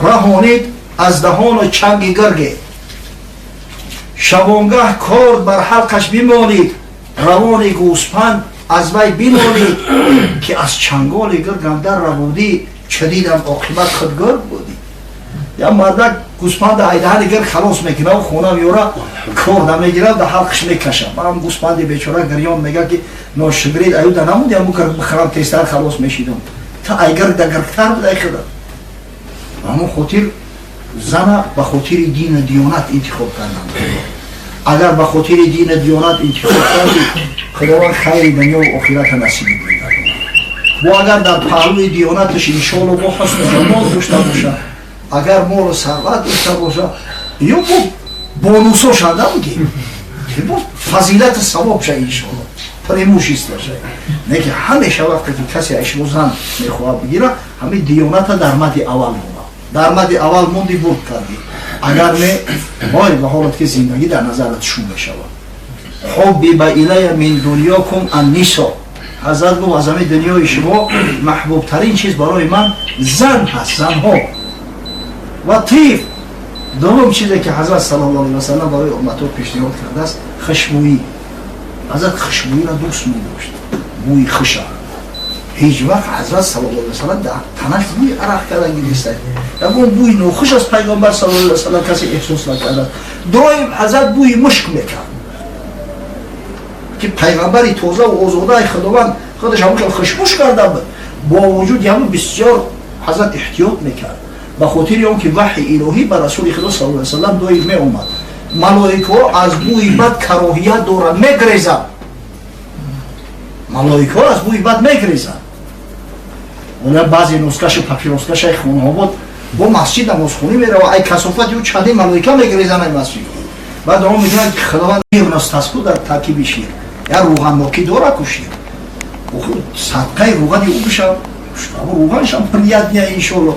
Раҳонид аз даҳону чанги гирге. Шабонгаҳ корд бар ҳалқаш бимолид, равони гӯспанд аз вай бинолид, ки аз чанголи гиргам дар рабудӣ, ча дидам оқибат худ гирг будӣ. Я мардак гӯспанда айдаҳани гирг халос мекунав, хона меёра, кор намегирад, да ҳалқаш мекаша. Маам гӯспанди бечора гирён мега, ки ношукрид аюда намуди, аму гирг бихӯрам, тезтар халос мешидам. Та ай гирг да гиргтар буд ай худа. Ҳамон хотир зана ба хотири дину диёнат интихоб кардан. Агар ба хотири дину диёнат интихоб кардӣ, Худованд хайри дунёву охирата насиб мегардонад. Бо агар дар паҳлӯи диёнаташ, иншоалло, бо ҳусну ҷамол дошта боша, агар молу сарват дошта боша, ё бо бонусошанда бигем, бо фазилату савобша, иншоалло, преимуществоша. Не ки ҳамеша вақте ки касе аз шумо зан мехоҳад бигира, ҳамин диёната дар мади аввал монад. Дар мади аввал монди, бурд кардӣ. Агар не, вой ба ҳолат, ки зиндагӣ дар назарат шум мешавад. حبب إلي من دنياكم النساء. Ҳазрат гуфт, аз ҳамин дунёи шумо маҳбубтарин чиз барои ман зан ҳаст, занҳо ва тиф. Дуввум чизе ки ҳазрат саллаллоҳу алайҳи васалам барои умматҳо пешниҳод кардааст, хушбӯӣ. Ҳазрат хушбӯиро дӯст медошт, бӯи хуша. Ҳеҷ вақт ҳазрат саллаллоҳу алайҳи васалам дар танаш бӯи арақ кардан гириста, ягон бӯи нохуш аз пайғамбар саллаллоҳу алайҳи васалам касе эҳсос накардааст. Доим ҳазрат бӯи мушк мекард, ки пайғамбари тозаву озодаи Худованд худаш ҳамон хел хушбӯш карда буд. Бо вуҷуди ҳамон бисёр ҳазрат эҳтиёт мекард, ба хотири он ки ваҳи илоҳӣ ба расули худо саллаллоҳу алайҳи васалам доим меомад. Малоикаҳо аз бӯи бад кароҳият доранд, мегрезанд. Малоикаҳо аз бӯи бад мегрезанд. Ола баъзе носкашу папироскашаи хонаҳо буд, бо масҷид намозхонӣ мерава, ай касофати ӯ чандин малоика мегрезанд ай масҷид. Баъд он мегӯянд, ки Худованд мирностаску дар таркиби шир як рӯғаннокӣ дора ку шир садқаи рӯғани ӯ бишав, рӯғаншам приятный, иншолло.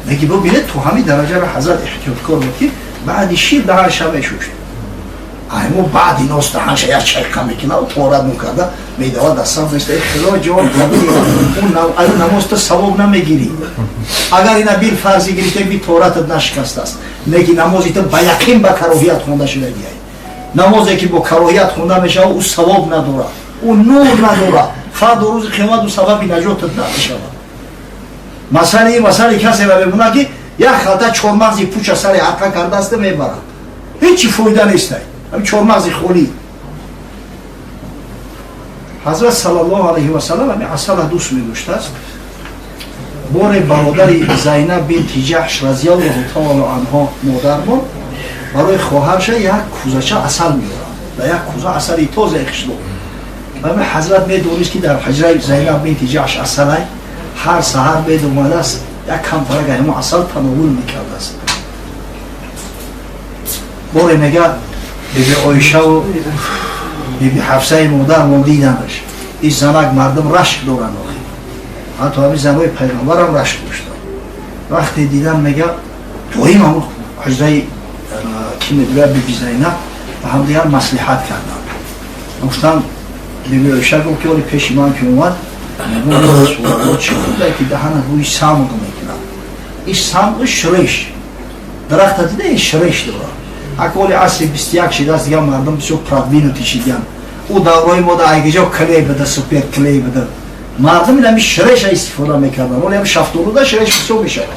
Лекин бибинед, то ҳамин дараҷаро ҳазрат эҳтиёткор буд, ки баъди шир даҳанша мешушт. Аймо баъди нос даҳанша як чайқа мекунад, торат мекарда, медавад, дастам места. Худо ҷон, аю намоз ту савоб намегирӣ. Агар ина бил фарзи гирифта, би торатат нашикастааст, лекин намози ту ба яқин ба кароҳият хонда шудагиай. Намозе ки бо кароҳият хонда мешавад, ӯ савоб надорад, ӯ нур надорад. Фардо рӯзи қиёмат ӯ сабаби наҷотат намешавад. Масъалаи касеро мемонад, ки як халта чормағзи пуча сари арқа кардааста мебарад, ҳечи фоида нестай ҳамин чормағзи холӣ. Ҳазрат саллаллоҳу алайҳи васалам ҳамин асала дӯст медоштааст. Боре бародари Зайнаб бинти Ҷаҳш разиаллоҳу таоло анҳо, модармон, барои хоҳарша як кӯзача асал меорад ва як кӯза асали тозаи хишло. Ҳамин ҳазрат медонист, ки дар ҳаҷраи Зайнаб бинти Ҷаҳш асалай. Ҳар саҳар медомадааст, як камтарак ҳамон асал тановул мекардааст. Боре мега, биби Оишаву биби Ҳафсаи модармон диданаш. Ин занак мардум рашк доранд охир, ҳатто ҳамин занои пайғамбарам рашк доштанд. Вақте дидан, мега, доим ҳамон ҳаҷраи ки мегӯяд биби Зайнаб ба ҳамдигар маслиҳат карданд. Гуфтанд, биби Оиша гуфт, ки оли пеши ман ки омад, мегӯ, расулалло, чӣ худае ки даҳанат бӯи самғ мекунад? Ин самғ ширеш дарахта дида, ин ширеш дорад. Аколи асри 21 шидааст, дигар мардум бисёр продвинутый шидиян. Ӯ даврои мода айгиҷо клей буда, супер клей буда, мардум ин ҳами ширеша истифода мекардан. Оли ҳами шафтолуда ширеш бисёр мешавад.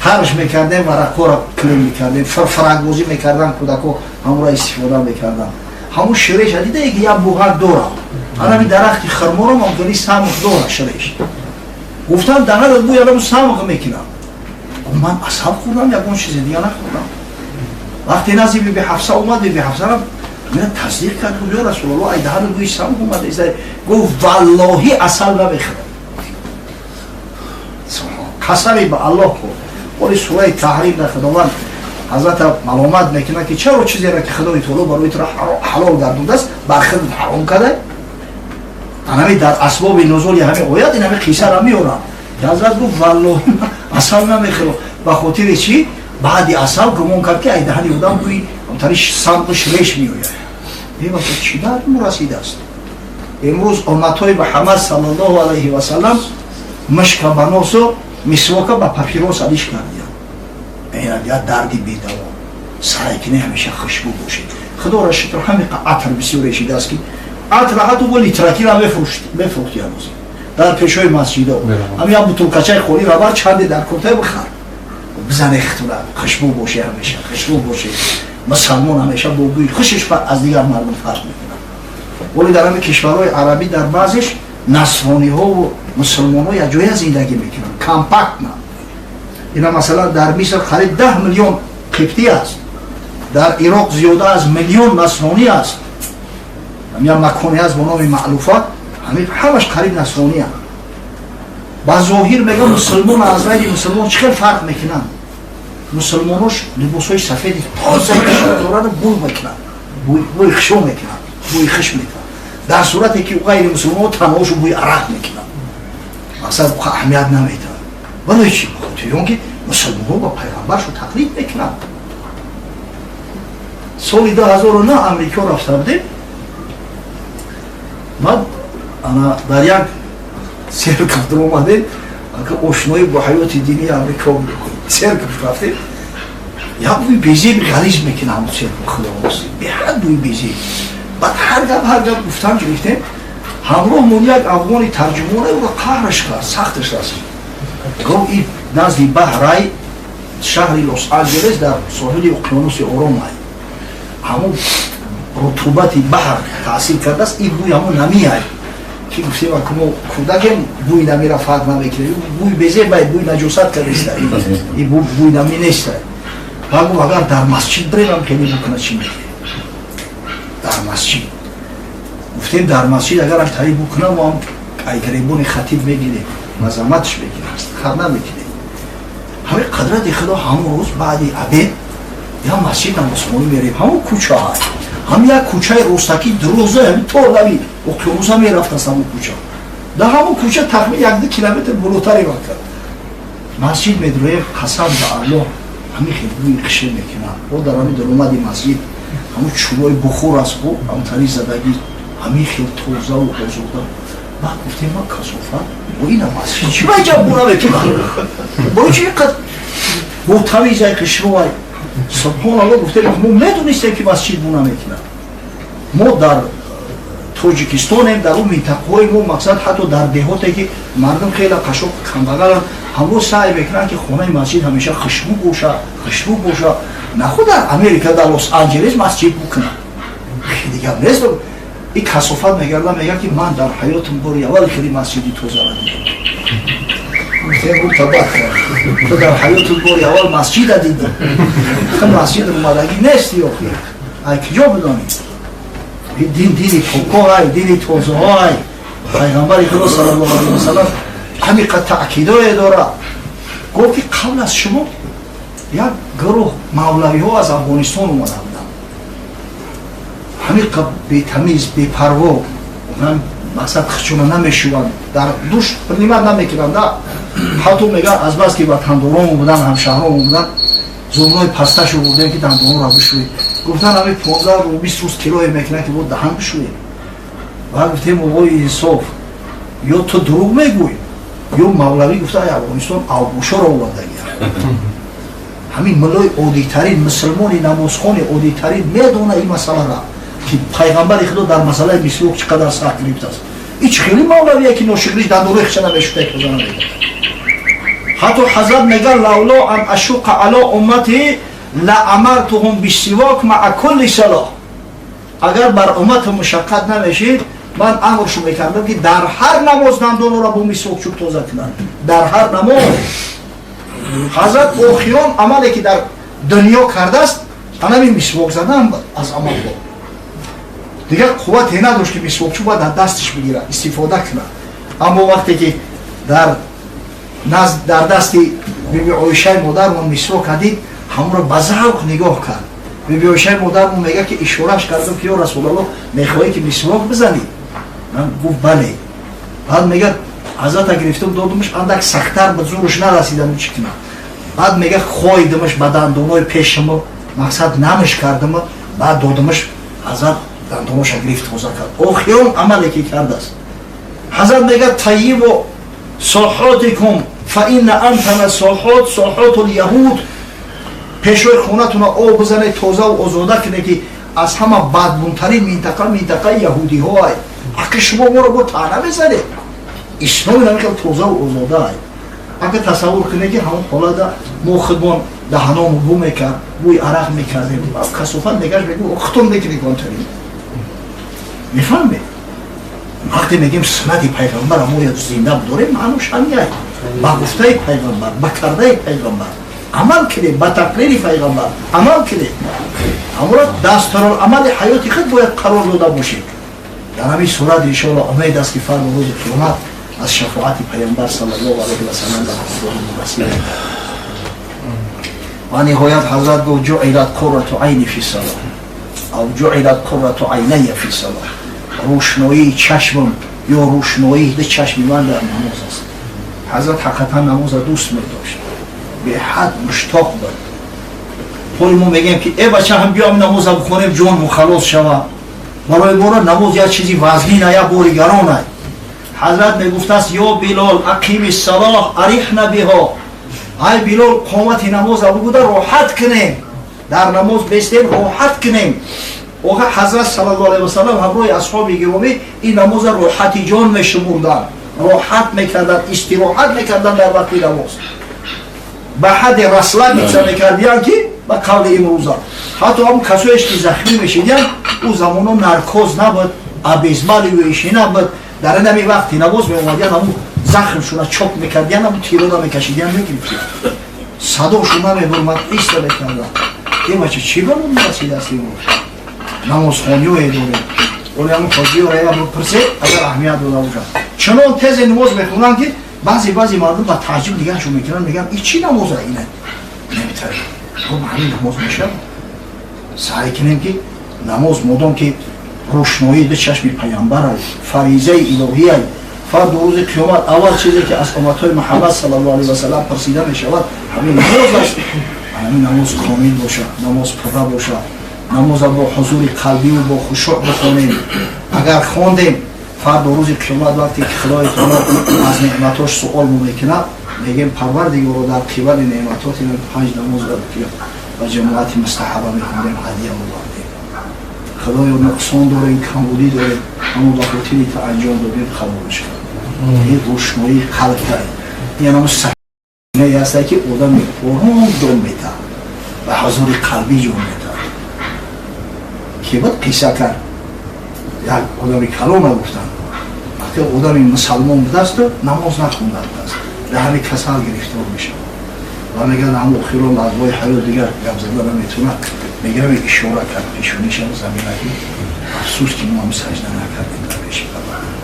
Тарш мекардем, варақҳоро клей мекардем, фарфаракбозӣ мекардан кӯдако, ҳамонро истифода мекардан. Ҳамун ширеша дидае, ки як буғак дорад. Анами дарахти хирморо мумкини самғ дора, ширеш. Гуфтам, даҳанат бӯи анаму самғ мекунад. Ман асал хӯрдам, ягон чизе дига нахӯрдам. Вақте назди биби Ҳафса омад, биби Ҳафсарам мена тасдиқ кард. Гуфт, ё расулалло, ай даҳанат бӯи самғ омада. Гуфт, валлоҳи, асал намехӯрам, қасаме ба Аллоҳ хӯрд. Оли сураи Таҳрим дар Худованд ҳазрата маломат мекунад, ки чаро чизеро, ки Худои таоло барои туро ҳалол гардондааст, бар худат ҳаром кардай? Анами дар асбоби нузули ҳамин оят ин ҳами қиссаро меорам, ки ҳазрат гуфт, валлоҳи, асал намехӯрам. Ба хотири чӣ? Баъди асал гумон кард, ки ай даҳани одам бӯи тари самғу ширеш меояд. Бебаша, чӣ дард расидааст имрӯз умматҳои Муҳаммад саллаллоҳу алайҳи васалам? Мушка ба носу. Мисвока ба папирос алиш кардиям. Ина я дарди бедаво. Саъй кунӣ, ҳамеша хушбӯ бошед. Худоро шукр, ҳамиқа атр бисёр шидааст, ки атр ҳатто бо литракира мефурӯхти ҳанӯз дар пешҳои масҷидо. Ҳамин як бутулкачаи холӣ рабар, чанде дар куртай бихар, бизане хитура, хушбӯ боше, ҳамеша хушбӯ боше. Мусалмон ҳамеша бо бӯи хушиш аз дигар мардум фарқ мекунад. Вале дар ҳамин кишварҳои арабӣ, дар баъзеш насрониҳову мусулмонҳо якҷоя зиндагӣ мекунанд, компактно. Ина, масалан, дар Миср қариб 10 миллион қибтӣ аст, дар Ироқ зиёда аз миллион насронӣ аст. Як маконе аст бо номи Маълуфа, ҳамин ҳамаш қариб насронианд. Ба зоҳир мегӯям, мусулмон аз ғайри мусулмон чӣ хел фарқ мекунанд? Мусулмонош либосҳои сафеди тоза доранд, бӯй мекунанд, бӯи хушо мекунанд, бӯи хуш мекунанд, дар сурате ки ғайри мусулмонҳо танҳошу бӯи арақ мекунанд. Мақсад, аҳамият наметавад. Барои чӣ? Бохотири он ки мусулмонҳо ба пайғамбаршу тақлид мекунанд. Соли 2009 Амрико рафта будем. Баъд ана дар як церковь омадем, ошноӣ бо ҳаёти динии Амрико. Церковь рафтем, як бӯи безеби ғализ мекунад ҳамон церковь. Худо, беҳад бӯи безеб. Баъд ҳар гап гуфтан гирифтем. Ҳамроҳмон як афғони тарҷумоне, ӯро қаҳраш кард, сахташ расид. Гуфт, и назди баҳрай, шаҳри Лос Анҷелес дар соҳили уқёнуси Ором ай, ҳамон рутубати баҳр таъсир кардааст, ин бӯи ҳамон намиай. Ки гуфтем, мо кӯдакем, бӯи намира фарқ намекунем, бӯи безебай, бӯи наҷосат кардааст, ин бӯи нами нест. Баъд гуфт, агар дар масҷид бирем, хеле бикунад, чӣ мекунем дар масҷид? Гуфтем, дар масҷид агарам тари букунам, мо ай гиребони хатиб мегирем, мазаматш мекунем, хар намекунем. Ҳамин қадрати Худо, ҳамон рӯз баъди обед я масҷид намозхонӣ мерем, ҳамон кӯча, ҳам як кӯчаи ростакӣ дуроза, ҳами то лаби уқёнуса мерафтаст. Ҳамон кӯча, дар ҳамон кӯча тахмин 1-2 километр болотаре вакард масҷид медроем. Қасам ба Аллоҳ, ҳамин хел бӯи хише мекунад. О, дар ҳамин даромади масҷид ҳамон чӯбои бухур аст, ку ҳамон тари задагӣ, ҳамин хел тозаву озода. Баъд гуфтем, ма касофат бо ина масҷид чӣ ба ҷаб бу намекунад? Бо чи қад бо тавизай хишрувай? Субҳоналло, гуфтем, мо медонистем, ки масҷид бу намекунад. Мо дар Тоҷикистонем, дар он минтақаҳои мо, мақсад, ҳатто дар деҳоте ки мардум хеле қашоқ, камбағаланд, ҳамро саъй мекунанд, ки хонаи масҷид ҳамеша хушбӯ боша, хушбӯ боша. Нахуд дар Америка, дар Лос Анҷелес масҷид букунад, дигар нест. И касофат мегарда, мега, ки ман дар ҳаётам бори аввал хеле масҷиди тозара дидам. Ту дар ҳаётат бори аввал масҷида дидӣ? Масҷид омадагӣ нести охи, ай киҷо бидонӣ? Дин дини покоҳай, дини тозаҳоай. Пайғамбари Худо саллаллоҳу алайҳи васалам ҳамиқа таъкидое дорад. Гуфт, ки қабл аз шумо як гурӯҳ мавлавиҳо аз Афғонистон омада буданд, ҳамиқа бетамиз, бепарво, мақсад, хичуна намешуванд, дар душ принимать намекунанд. Ҳатто мега, азбаски ватандорон буданд, ҳамшаҳрон буданд, зурнои пасташу бурдем, ки дандонро бишӯед. Гуфтан, ҳами 15-20 рӯз кироя мекунад, ки бо даҳан бишӯед. Баъд гуфтем, оғои инсоф, ё ту дурӯғ мегӯй, ё мавлавӣ гуфта, ай Афғонистон авбошоро овардагия. Ҳамин муллои оддитарин, мусулмони намозхони оддитарин медона ин масъалара, ки пайғамбари Худо дар масъалаи мисвок чӣ қадар сахт гирифтааст. Ич хеле мавлавие, ки ношукриш дандонои хича намешӯта, тоза намекунад. Ҳатто ҳазрат мега: لولا أن أشق على أمتي لأمرتهم بالسواك مع كل صلاة. Агар бар уммату мушаққат намешид, ман амршу мекардам, ки дар ҳар намоз дандонора бо мисвокчӯб тоза кунанд, дар ҳар намоз. Ҳазрат охирон амале, ки дар дунё кардааст, анами мисвок задан аз амалҳо. Дигар қуввате надошт, ки мисвокчӯба дар дасташ бигирад, истифода кунад. Аммо вақте ки дар дасти биби Оишаи модармон мисвок дид, ҳамонро ба завқ нигоҳ кард. Биби Оишаи модармон мега, ки ишораш кардам, ки ё Расулаллоҳ, мехоҳӣ, ки мисвок бизанӣ? Гуфт, бале. Баъд мега, ҳазрата гирифтам, додумаш, андак сахттар, ба зураш нарасидам, чӣ кунам. Баъд мега, хойдимаш ба дандонои пешамо, мақсад, намаш кардама, баъд додумаш. Ҳазрат дандоноша гирифт, тоза кард. Охирон амале, ки кардааст. Ҳазрат мега: طيبوا ساحاتكم. فإن أنتن الساحات ساحات اليهود. Пешои хонатуна об бизанед, тозаву озода кунед, ки аз ҳама бадбунтарин минтақа минтақаи яҳудиҳоай. Аки шумо моро бо таъна мезанед, исломи намихел тозаву озодаай. Ака, тасаввур кунед, ки ҳамон ҳолата мо худмон даҳаному бу мекард, бӯи арақ мекардем, касофат мегашт, мегӯ худтон мекунед контарин. Мефаҳмед, вақте мегем суннати пайғамбар мо зинда дорем, маънош ҳамияй: ба гуфтаи пайғамбар, ба кардаи пайғамбар амал кунем, ба тақрири пайғамбар амал кунем, ҳамора дастуруламали ҳаёти худ бояд қарор дода бошем. Дар ҳамин сурат, иншоалло, умед аст, ки фардо, рӯзи қиёмат, аз шафоати пайғамбар саллаллоҳу алайҳи васалам бархурдор. Ва ниҳоят ҳазрат гуфт: جعلت قرة عيني في الصلاة أو جعلت قرة عيني في الصلاة. Рӯшноии чашмам ё рӯшноии ду чашми ман дар намоз аст. Ҳазрат ҳақиқатан намоза дӯст медошт, беҳад муштоқ буд. Ҳоли мо мегӯем, ки э бача, ҳам биём намоза бихонем, ҷонму халос шава. Барои мора намоз як чизи вазнина, як бори гарона. Ҳазрат мегуфтааст: يا بلال أقم الصلاة أرحنا بها. Ай Билол, қомати намоза бигуда, роҳат кунем, дар намоз бестем, роҳат кунем. Оха, ҳазрат саллаллоҳу алайҳи васалам ҳамроҳи асҳоби гиромӣ ин намоза роҳати ҷон мешумурданд, роҳат мекарданд, истироҳат мекарданд дар вақти намоз. Ба ҳадди расслабиться мекардиянд, ки ба қавли имрӯза ҳатто ҳам касоеш ки захмӣ мешидиянд, ӯ замоно наркоз набуд, обезболивающий набуд, дар инами вақти намоз меомадиян, ҳамун захмшуна чок мекардиян, ҳамун тирона мекашидиян, мегирифтиян, садошун намебурмад, иста мекарданд. Е бача, чӣ ба мо расидааст имрӯз? Намозхониҳое дорем. Оли ҳамун ҳоҷиёра я бипурсед, агар аҳамият дода бошад, чунон тезе намоз мехонанд, ки баъзе мардум ба таъҷиб нигаҳшон мекунанд, мегӯянд: «Ин чӣ намоза?» Ина наметавонад. Хуб, ҳамин намоз мешавад. Саъй кунем, ки намоз, модом ки рӯшноии ду чашми пайғамбар, фаризаи илоҳия, фардо, рӯзи қиёмат, аввал чизе ки аз умматҳои Муҳаммад саллаллоҳу алайҳи васалам пурсида мешавад, ҳамин намоз аст. Ҳамин намоз комил бошад, намоз пурра бошад, намоза бо ҳузури қалбиву бо хушӯъ бихонем. Агар хондем, фардо, рӯзи қиёмат, вақте ки Худои таоло аз неъматош суол мекунад, мегем: «Парвардигоро, дар қибали неъматоти панҷ намоз ба ҷамоати мустаҳаба мехондем, ҳадия овардем. Худоё, нуқсон дорем, камбудӣ дорем, аммо ба хотири та анҷом додем, қабулш кун». Ин рӯшноии қалб, ин ҳамун сафинае ҳаста, ки одами ором ҷон метаҳад, ба ҳузури қалбӣ ҷон метаҳад. Ки буд қисса кард, як одами калона гуфтанд, вақте одами мусалмон будасту намоз нахонда будааст, дар ҳами касал гирифтор мешавад ва мегӯяд, ҳам охирон лаҳзаҳои ҳаёт дигар гап зада наметавонад, мегӯям, ишора кард пешонишам замина, ки афсӯс, ки мо ҳам саҷда накардем дар пеши Парвардигор.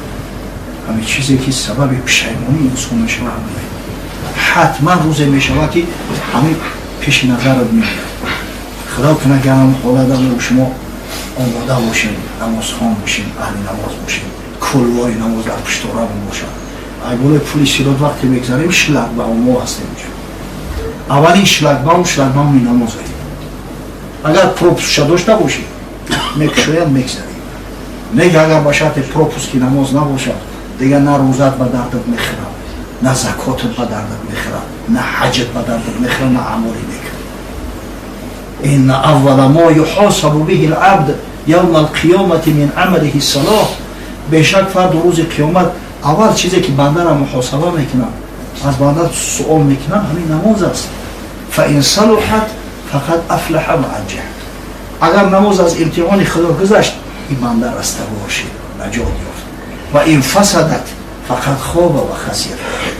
Ҳамин чизе ки сабаби пушаймонии инсон мешавад, ҳатман рӯзе мешавад, ки ҳамин пеши назарат меояд. Худо кунад, ки ҳам ҳолата мо шумо омода бошем, намозхон бошем, аҳли намоз бошем, кулвори намоз дар пушторамо бошад. Ай болои пули сирот вақте мегзарем, шлагбаум мо ҳастем. Аввалин шлагбаум, шлагбауми намоз. Агар пропускша дошта бошӣ, мекушоянд, мегзарӣ. Нег агар ба шарти пропуски намоз набошад, дигар на рӯзат ба дардат мехӯрад, на закотат ба дардат мехӯрад, на ҳаҷат ба дардат мехӯрад, на амоли нек. إن أول ما يحاسب به العبد يوم القيامة من عمله الصلاة. Бешак, фардо, рӯзи қиёмат, аввал чизе ки бандара муҳосаба мекунад, аз банда суол мекунад, ҳамин намоз аст. فإن صلحت فقد أفلح وأنجح. Агар намоз аз имтиҳони Худо гузашт, ин банда растагор шид, наҷот ёфт. وإن فسدت فقد خاب وخسر.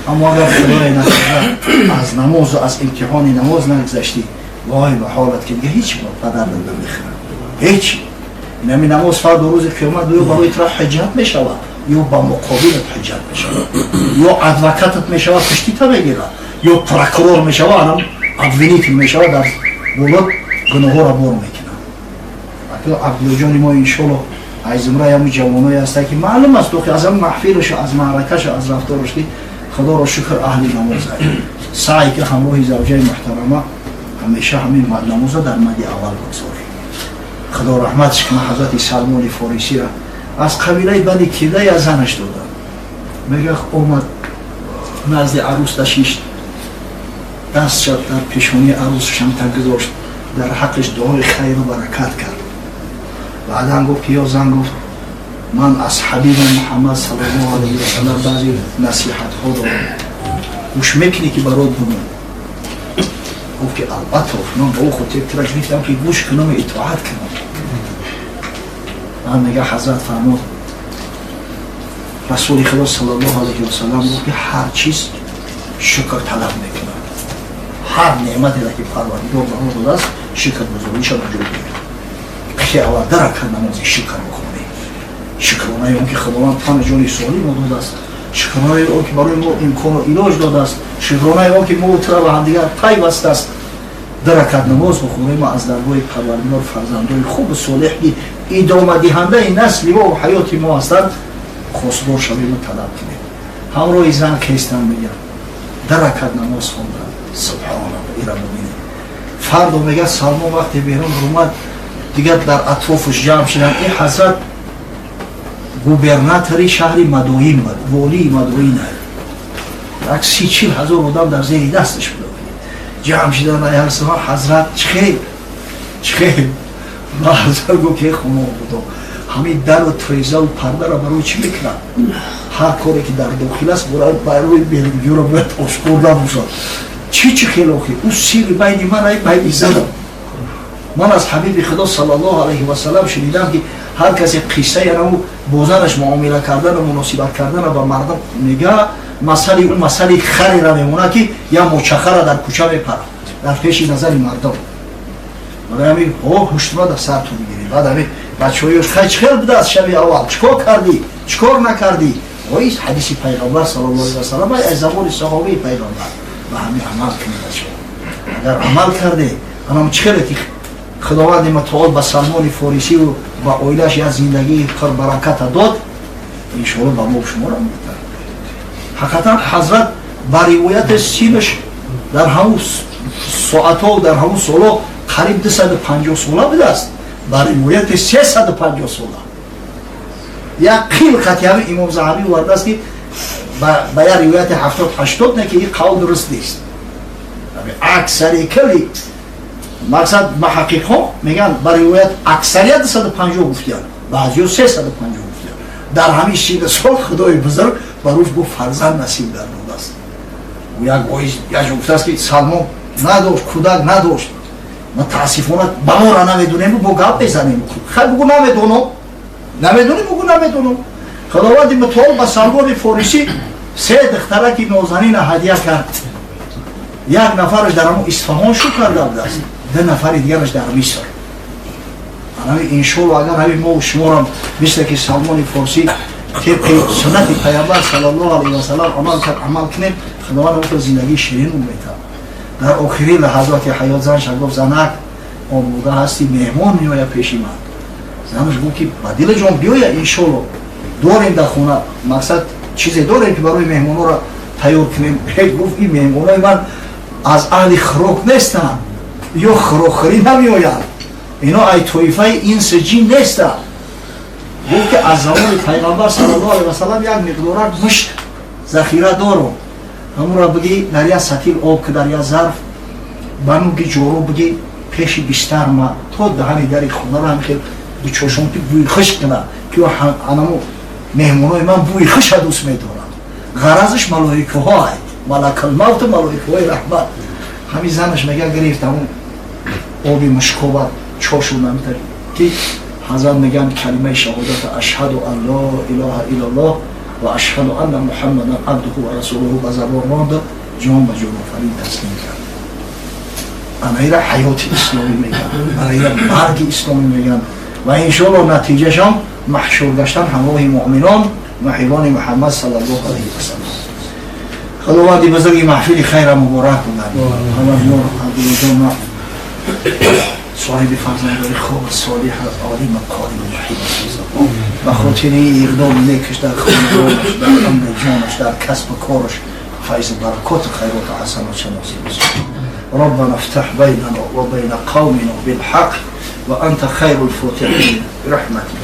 Аммо агар, Худое накарда, аз намозу аз имтиҳони намоз нагузаштӣ, вой ба ҳолат, ки дига ҳеҷ ба дардат намехӯрад, ҳеҷ. Инами намоз фардо, рӯзи қиёмат, ё барои тура ҳуҷҷат мешавад, ё ба муқобилат ҳуҷҷат мешавад, ё адвокатат мешавад, пуштита мегирад, ё прокурор мешавад, анам обвинитель мешавад, дар болот гуноҳҳоро бор мекунад. Абдуллоҷони мо, иншолло, аз зумраи ҳамун ҷавоное ҳаста, ки маълум аст охи аз ҳамун маҳфилашу, аз маъракашу, аз рафтораш, ки, Худоро шукр, аҳли намоз. Саъй ки ҳамроҳи завҷаи муҳтарама ҳамеша ҳамин намоза дар мади аввал бигзор. Худо раҳматш кунад ҳазрати Салмони Форисира, аз қабилаи Бани Килда, аз занаш доданд. Мега, омад. Назди арӯс дашишт, даст шад дар пешонии арӯсаш ҳамта гузошт, дар ҳаққаш дуои хайру баракат кард. Баъдан гуфт ки: «Ё зан, — гуфт, — ман аз ҳабиби Муҳаммад саллаллоҳу алайҳи васалам баъзе насиҳатҳо дорам, гӯш мекунӣ ки барот бигӯм?» Гуфт ки: «Албатта, ман ба ӯ хотир тира гирифтам ки гӯш кунам, итоат кунам». Ман мега, ҳазрат фармуд, расули худо саллаллоҳу алайҳи васалам гуфт ки ҳар чиз шукр талаб мекунад. Ҳар неъматеро ки Парвардигор ба мо додааст, шукргузориша ба ҷо биёред. Ки аввал даракат намози шукр бихонем, шукронаи он ки Худованд тану ҷони солим мо додааст, шукронаи он ки барои мо имкону илоҷ додааст, шукронаи он ки мо тура ба ҳамдигар пайвастааст. Даракат намоз бихонем, аз даргоҳи Парвардигор фарзандои хубу солеҳ, ки идомадиҳандаи насли мо ҳаёти мо ҳастанд, хостгор шавему талаб кунем. Ҳамроҳи зан хестан, мегӯям, даракат намоз хондан. Субҳоналло, ира бубинед. Фардо, мега, Салмон вақте берун омад, дигар дар атрофаш ҷамъ шуданд. Ин ҳазрат губернатори шаҳри Мадоин буд, волии Мадоин. Як 30-40 ҳазор одам дар зери дасташ буд. Ҷамъ шудан: «Ҳазрат, чихел, чихел?» Ва ҳазрат гуфт ки: «Хумо будо, ҳамин дару трезаву пардаро барои чӣ мекунад? Ҳар коре ки дар дохил аст, барои берунҷуро бояд ошкор набошад. Чӣ хел охи ӯ сирри байни ман ай байни занам. Ман аз ҳабиби худо саллаллоҳу алайҳи васалам шунидам, ки ҳар касе қиссаи анаву бо занаш муомила кардану муносибат кардана ба мардум мега, масали ӯ масали харера мемонад, ки як мочахара дар кӯча мепарад дар пеши назари мардум. Барои ҳамин ҳо ҳуштума дар сарту бигиред». Баъд ҳамин бачаҳоёш: «Хай, чӣ хел будааст шаби аввал? Чӣ кор кардӣ, чӣ кор накардӣ?» Ои ҳадиси пайғамбар саллаллоҳу алайҳи васалам аз забони саҳобаи пайғамбар. Ба ҳамин амал кунед, бачаҳо. Агар амал карде, анам чӣ хеле ки Худованди мутаол ба Салмони Форисиву ба оилаш як зиндагии пурбараката дод, иншоалло ба мо шуморо медиҳад. Ҳақиқатан, ҳазрат ба ривояти синаш дар ҳамун соатҳо, дар ҳамун солҳо қариб 250 сола будааст, ба ривояти 350 сола. Як қил қати ҳамин Имом Заҳабӣ овардааст, ки ба як ривояти 70-80, не ки ин қавл дуруст нест. Аксари кали мақсад маҳақиқҳо мегӯянд, ба ривоят аксарият 250 гуфтиянд, баъзиё 350 гуфтиянд. Дар ҳамин сини сол Худои бузург ба рӯз бо фарзанд насиб гардодааст. Як як гуфтааст, ки Салмон надошт, кӯдак надошт. Мутаассифона, ба мора намедонем, бо гап мезанем. Хай, бугу намедонам, намедонем, бугу намедонам. Худованди мутаол ба Салмони Форисӣ се духтараки нозанина ҳадия кард. Як нафараш дар ҳамон Исфаҳон шу карда будааст, ду нафари дигараш дар Миср. Ҳамин, иншоалло, агар ҳамин мо шуморам мисле ки Салмони Форсӣ тибқи суннати Пайғамбар саллаллоҳу алайҳи васалам амал кард, амал кунем, Худованд ҳамто зиндагии ширин метавад. Дар охири лаҳазоти ҳаёт занша гуфт: «Занак, омода ҳасти? Меҳмон меояд пеши ман». Занаш гуфт ки: «Ба дила ҷон, биёя, иншоалло, дорем дар хона, мақсад, чизе дорем, ки барои меҳмонҳоро тайёр кунем». Гуфт: «Ин меҳмонои ман аз аҳли хӯрок нестанд ё хӯрокхӯрӣ намеоянд, ино ай тоифаи инсу ҷин нестанд». Гуфт ки: «Аз замони Пайғамбар саллаллоҳу алайҳи васалам як миқдорак мушк захира дорум, ҳамонро биги дар як сатил об, ки дар як зарф ба нуги ҷору биги пеши бистар ма то даҳани дари хонаро ҳам хел дучошон, ки бӯи хуш кунад, ки анамо меҳмонои ман бӯи хуша дӯст медоранд». Ғаразаш малоикаҳо ай малакалмавту малоикаҳои раҳмат. Ҳамин занаш, мега, гирифт ҳамун оби мушкова, чошу намитар, ки ҳазрат мегӯянд калимаи шаҳодата: «Ашҳаду ан ло илоҳа иллаллоҳ ва ашҳаду анна Муҳаммадан абдуҳу ва расулуҳу» ба забон ронда, ҷон ба ҷонофарин таслим кард. Анаира ҳаёти исломӣ мегӯянд, анаира марги исломӣ мегӯянд. Ва иншоалло натиҷашон маҳшур гаштан ҳамроҳи муъминон, муҳибони Муҳаммад саллаллоҳу алайҳи васалам. Худованди бузурги маҳфили хайра муборак буда. Абдуллоҷон соҳиби фарзандои хуб, солиҳ, олим, қорӣ, муҳиб ба хотири иқдоми некаш дар хонадонаш, дар амри ҷонаш, дар касбу кораш файзу баракоту хайроту ҳасанотша насиб. ربنا افتح بيننا وبين قومنا بالحق وأنت خير الفاتحين برحمتك.